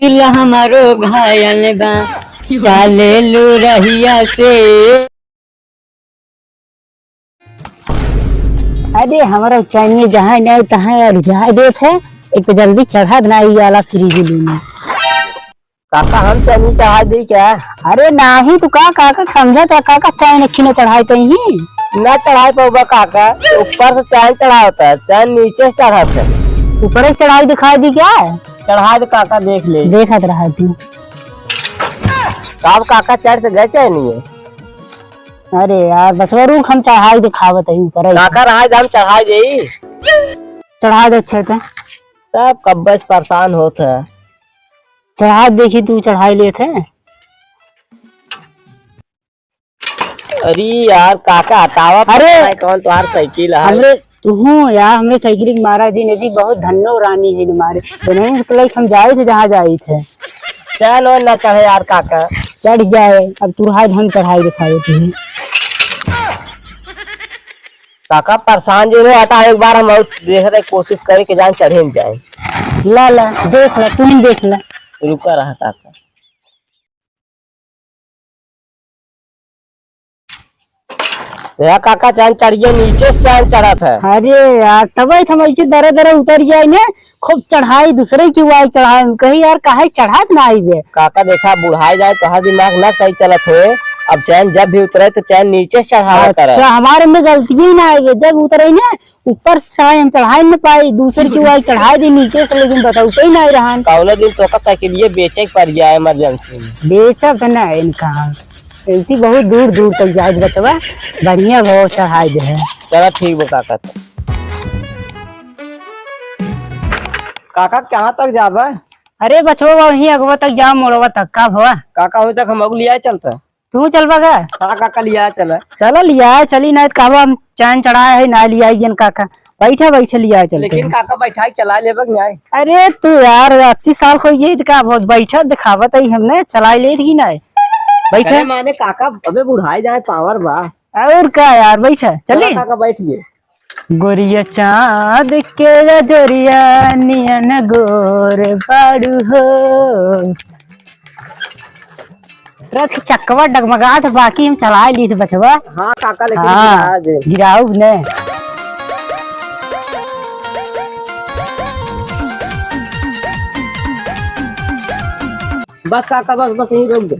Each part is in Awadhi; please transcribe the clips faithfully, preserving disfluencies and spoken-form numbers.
दिल हमारो घायल बा, चाले लू रहिया से। अरे, हमरा चैनिया जहाँ नहीं तहाँ यार रुझाए देत है। एक तो जल्दी चढ़ा देना, ई वाला फ्रिज में। काका, हम चैनी चढ़ा दी क्या? अरे नाही, तू का काका समझा था, काका चैन अखी न चढ़ाए कहीं? ना चढ़ाए पाऊबा काका, ऊपर से चैन चढ़ा होता है, चैन नीचे से चढ़ा था। ऊपर से चढ़ाई दिखाई दी क्या? चढ़ा दे काका, देख ले। देखत रहा तू। का काका चढ़ से गए चैनिए? अरे यार, बचवा रुक, हम चढ़ाई दिखावत है ऊपर है। काका रहा, हम चढ़ाई देई। चढ़ा दे अच्छे से। तब कब्बे से परेशान होत है। चढ़ा देखी, तू चढ़ाई लेत है। अरे यार, काका हटावा, अरे! पता है कौन तुम्हार साइकिल है? हमरे, तू यार, हमरे साइकिल के मारा जी ने जी, बहुत धन्नो रानी है हमारे। तो नहीं तो लाइक हम जाए थे जहाँ जाए थे। चलो ना चढ़े यार काका। चढ़ जाए, अब तुरहाई हम चढ़ाई दिखाए थे। काका परेशान जो हो, हटा, एक बार हम और देख रहे, कोशिश करे कि जान चढ़े न जाए। ला, ला, देख ला, तू ही देख ला। रुका रहा काका। या काका, चांद चढ़िए, नीचे से चांद चढ़त है। अरे यार, तबे तो हम ऐसे दरे दरे उतर जाए ने, खूब चढ़ाई दूसरे की वाई चढ़ाए। हम कही यार, काहे चढ़त ना आई बे? काका देखा, बुढ़ाई जाए तो हर दिमाग ना सही चलत है। अब चैन जब भी उतरे तो चैन नीचे से चढ़ावा करे। अच्छा, हमारे में गलती ही ना आई बे। जब उतरे ने, ऊपर से हम चढ़ाई न पाई, दूसर की वाई चढ़ाई दी नीचे से, लेकिन बताऊ कहीं नहीं रहन। कौनो दिन तो का साइकिल ये बेचे के पड़ जाए इमरजेंसी में। बेचब तो नहीं इनका हम। ऐसी बहुत दूर दूर तक जाए बचवा, बढ़िया भाव चढ़ाई दे है। चला ठीक बा काका। काका कहाँ तक जाबा? अरे बचवा, वहीं अगवा तक जा, मोड़वा तक का भवा। काका हो तक हम अगु लिया चलता। तू चलबा का? हाँ काका, लिया चला। चला लिया चली, नहीं तो कहबा हम चैन चढ़ाए है, ना लिया जन काका। बैठा बैठा लिया चलते लेकिन हैं। काका बैठा के चला लेबा कि नहीं? अरे तू यार, अस्सी साल हो गई तो का बहुत बैठा दिखावत है हमने, चला ले ही नहीं। बैठा। अरे माने काका अबे बुढ़ाई जाए, पावर बा। और का यार, बैठा चली। चला काका बैठ गए। गोरिया चाँद के अजोरिया नियन गोर बाड़ू हो। रच के चक्कवा डगमगात बाकी हम चलाए ली थे बचवा। हाँ काका, लेकिन हाँ, गिरा दे। गिराउब ने। बस काका, बस, बस यहीं रोक दे।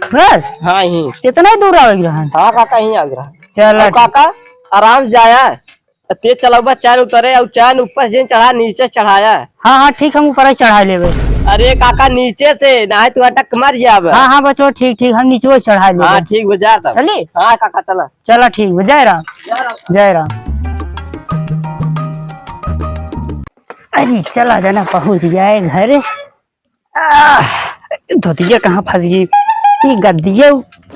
बस? हाँ, यहीं। इतना ही दूर आवे के रहन? हाँ काका, यहीं आवे के रहन। चल और ठीक। काका, आराम से जाया। तेज चलाउबा, चैन उतरे और चैन ऊपर से चढ़ा, नीचे चढ़ाया। हाँ, हाँ, ठीक, हम ऊपर ही चढ़ा लेबे। अरे काका, नीचे से, नाहीं तू अटक मर जाबे। हाँ, हाँ, बचवा, ठीक, ठीक, हम नीचे चढ़ा लेबे। हाँ, ठीक बा, जा तब। चली? हाँ काका, चला। चला, ठीक बा, जय राम। जय राम। जय राम। अरे, चला जाना, पहुँच गया है घर। आह, धोतिया कहाँ फंस गई? ये गद्दिया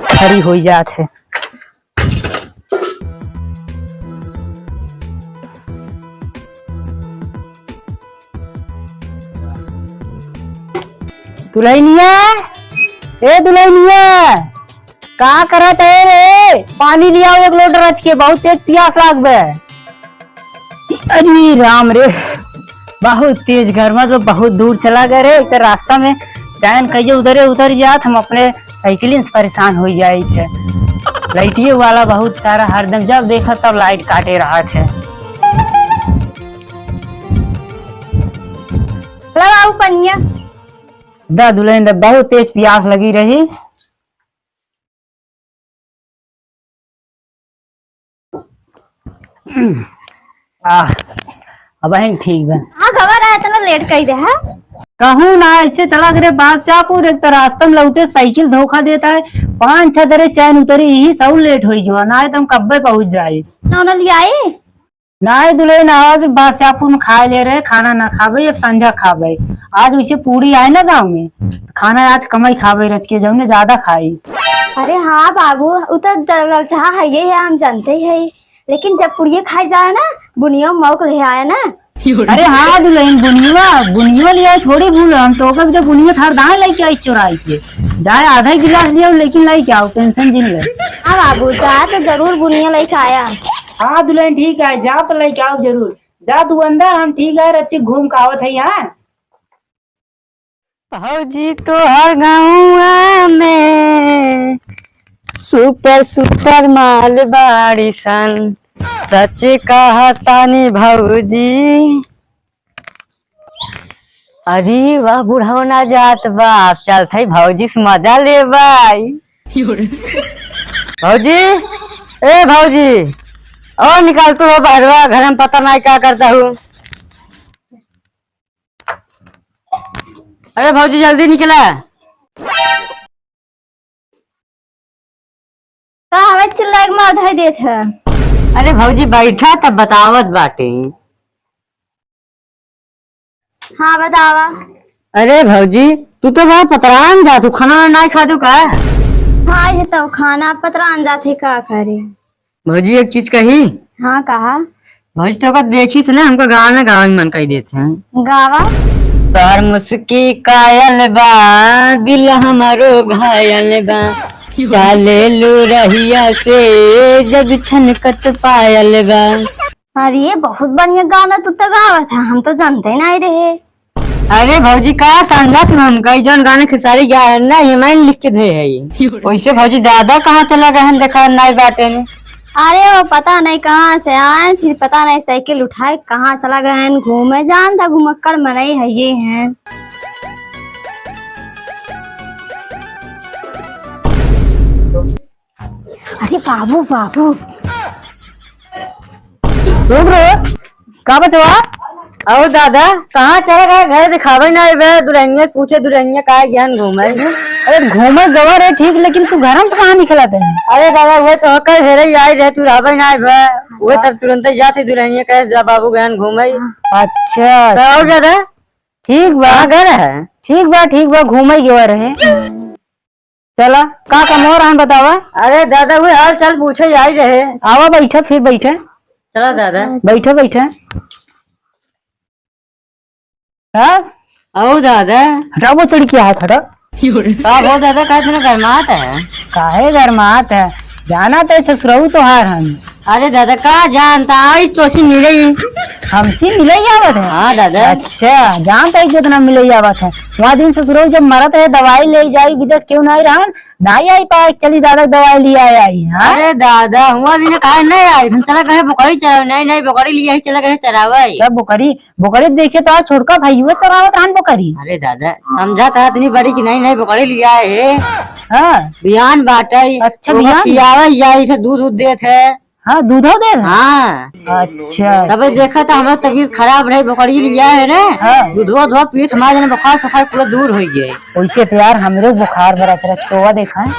खड़ी हो जात है। दुल्हनिया, ए दुल्हनिया, का करत है रे? पानी लियाओ एक लोटा रच के, बहुत तेज पियास लाग बे। अरे राम रे, बहुत तेज गर्मा तो बहुत दूर चला गए रे। एक तो रास्ता में चैन कहिए उधरे उतर जात, हम अपने साइकिलिन से परेशान हो जाए थे। लाइटिए वाला बहुत सारा हरदम जब देखा तब लाइट काटे रहा थे। ला बाबू पनिया। दा दुल्हन दा, बहुत तेज पियास लगी रही। आह, अब है ठीक बा। हाँ, खबर है, इतना लेट कही दे, हाँ? कहूँ ना, ऐसे चला करे बादशाहपुर, एक तो रास्ता में लौटे साइकिल धोखा देता है, पाँच छह दरे चैन उतरी, यही सब लेट हो गया, ना तो हम कब्बे पहुँच जाए। ना, ना ले आई? नाहीं दुल्हन, आज बादशाहपुर में खाए ले रहे, खाना ना खाबे, अब संझा खाबे। आज वैसे पूड़ी आए ना गाँव में, खाना आज कम ही खाबे रच के, जौने ज्यादा खाई। अरे हाँ बाबू, उ तो ज-, ललचहा है, ये है, हम जानते ही है, लेकिन जब पुड़िये खाए जाए ना, बुनियो मौक ले आए ना। अरे हाँ दुल्हन, बुनिया, बुनियो ले आए, थोड़ी भूल, हम तो कभी तो बुनियो थार दाएं लेके आई चुराई के। जाए आधा गिलास लियाओ, लेकिन लेके आओ, tension जिन ले। हाँ बाबू, जा तो जरूर बुनिया लेके आया। हाँ दुल्हन, ठीक है, जा तो लेके आओ जरूर। जा तू अंदर, हम ठीक है, रच्ची घूम के आवत है यहाँ। भौजी तोहर गौआ में सुपर सुपर माल बाड़ी सन, सच कहतानी भौजी। अरे वाह, बुढ़ौना जात बा, अब चलत हई भौजी से मजा लेबै। भौजी, ए भौजी, और निकाल तू हो बहरवा, घर में पता नहीं का करता हूँ। अरे भौजी, जल्दी निकला। का हवे चिल्लाए के मार धइ देत है? अरे भौजी, बैठा तब बतावत बाटे। हाँ, बतावा। अरे भौजी, तू तो बड़ा पतरान जात हू, खाना वाना नाई खात हू का? हाँ, ये तो खाना पतरान जात है, का करे? भौजी, एक चीज कही? हाँ, कहा। भौजी, तोका देखी से ना, हमका गाना गावे के मन कई देत है। गावा। तोहर मुस्की कायल बा, दिल हमारो घायल बा। चालेलू रहिया से जब छनकत पायल बा। अरे, बहुत बढ़िया गाना तू तो गावत है, हम तो जानते नहीं रहे। अरे भौजी, का समझा तू हमका? ई जौन गाना खेसारी गाए है ना, ये मैं लिख के दे है। वैसे भौजी, दादा कहाँ चला गए हैं, देखा नाई बाटे ने। अरे, वो पता नहीं कहाँ से आए, फिर पता नहीं साइकिल उठाए कहाँ चला गए हैं घूमे। जानता घुमक्कड़ मनई है ये हैं। अरे बाबू, बाबू। रुक रे, का बचवा? अहो दादा, कहाँ चला गए? घर दिखावे ना आइबे, दुल्हनिया से पूछे, दुल्हनिया का ज्ञान घूमे। अरे घूमे गवा रहे ठीक, लेकिन तू घर में से कहाँ निकला तै? अरे दादा, वो तो हकर हेरे ही आई रहे, तू रहबे ना आइबे। वो तब तुरंत ही जाते दुल्हनिया कहे, "जा बाबू गहन घूमे।" अच्छा, तो और दादा? ठीक बा। कहाँ घर है? ठीक बा, ठीक बा, घूमे गवा रहे। चला, का कमो रहन बतावा? अरे दादा, वो हाल चाल पूछे आई रहे। आवा, बैठा, फिर बैठा। चला दादा। बैठा, बैठा। हाँ? आओ दादा। हटाओ, वो चढ़ के हाथ हटा। का हो दादा, का इतना गरमात है? काहे गरमात है? जाना तो ससुरऊ तोहार हम। अरे दादा, का जानता, आई तो सी मिले ही। हमसे मिले ही आवत है? हाँ दादा। अच्छा, जानता है कितना मिले ही आवत है। वहाँ दिन ससुरऊ जब मरत है, दवाई ले जाई, विदा क्यों नहीं रहन? नहीं आई पाए, चली दादा दवाई लिया आई, हाँ? अरे दादा, हुआ दिन काहे नहीं आई? हम चला गए बकरी चरावे, नहीं, नहीं, बकरी लिया ही चला गए चरावे। अच्छा, बकरी, बकरी देखे तो आज छोटका भाई हुआ चरावत रहन बकरी। अरे दादा, समझा था इतनी बड़ी कि नहीं, नहीं, बकरी लिया है। हाँ। बियान बाटे, अच्छा, ओका बियान? खियावे जाई थे, दूध, दूध देत है। हाँ, दूधो दे रहे? हाँ। अच्छा। तबे देखा था, हमारा तबीयत खराब रहे, बकरी लिया है ना। हाँ। दूधवा, दूधवा पीत हमारे जने बुखार सुखार पूरा दूर हो गया। वैसे तो यार, हमरो बुखार बड़ा चरचकोवा देखा है।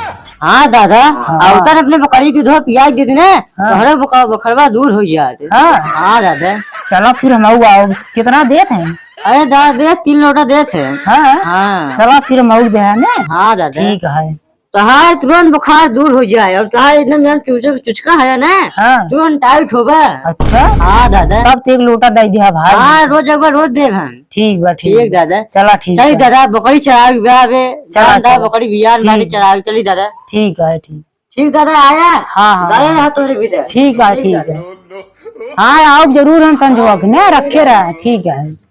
हाँ दादा, हाँ। अवतन अपने बकरी के दूधवा पिया देते ना, हाँ। तो हमारा बुखार, बुखारवा दूर हो जाते। हाँ। हाँ दादा। चला फिर हम आऊ, आऊ। कितना देत हैं? अरे दादा, देत, तीन लोटा देत है। हाँ। हाँ। चला फिर हम आऊ दे है ना। हाँ दादा। ठीक है। तहार तुरंत बुखार दूर हो जाए और तहार एकदम जौन चुचक-, चुचका है ना, हाँ। तुरंत टाइट होबा। अच्छा। हाँ दादा। तब तो एक लोटा दे दिया भाई। हाँ, रोज एक बार रोज देब हम। ठीक बा, ठीक ठीक बा। दादा। चला, ठीक चल बा। दादा, बकरी चरावे बा बे। चला, जान दा चला। बकरी बियान बाड़ी ठीक। चरावे चली दादा। ठीक है, ठीक। ठीक दादा, आया? हाँ, हाँ, दादा हाँ। रहा तोरे भीतर। ठीक है, ठीक ठीक है। दादा। हाँ, आओ जरूर हम संजोआ के ना रखे रहा। ठीक है।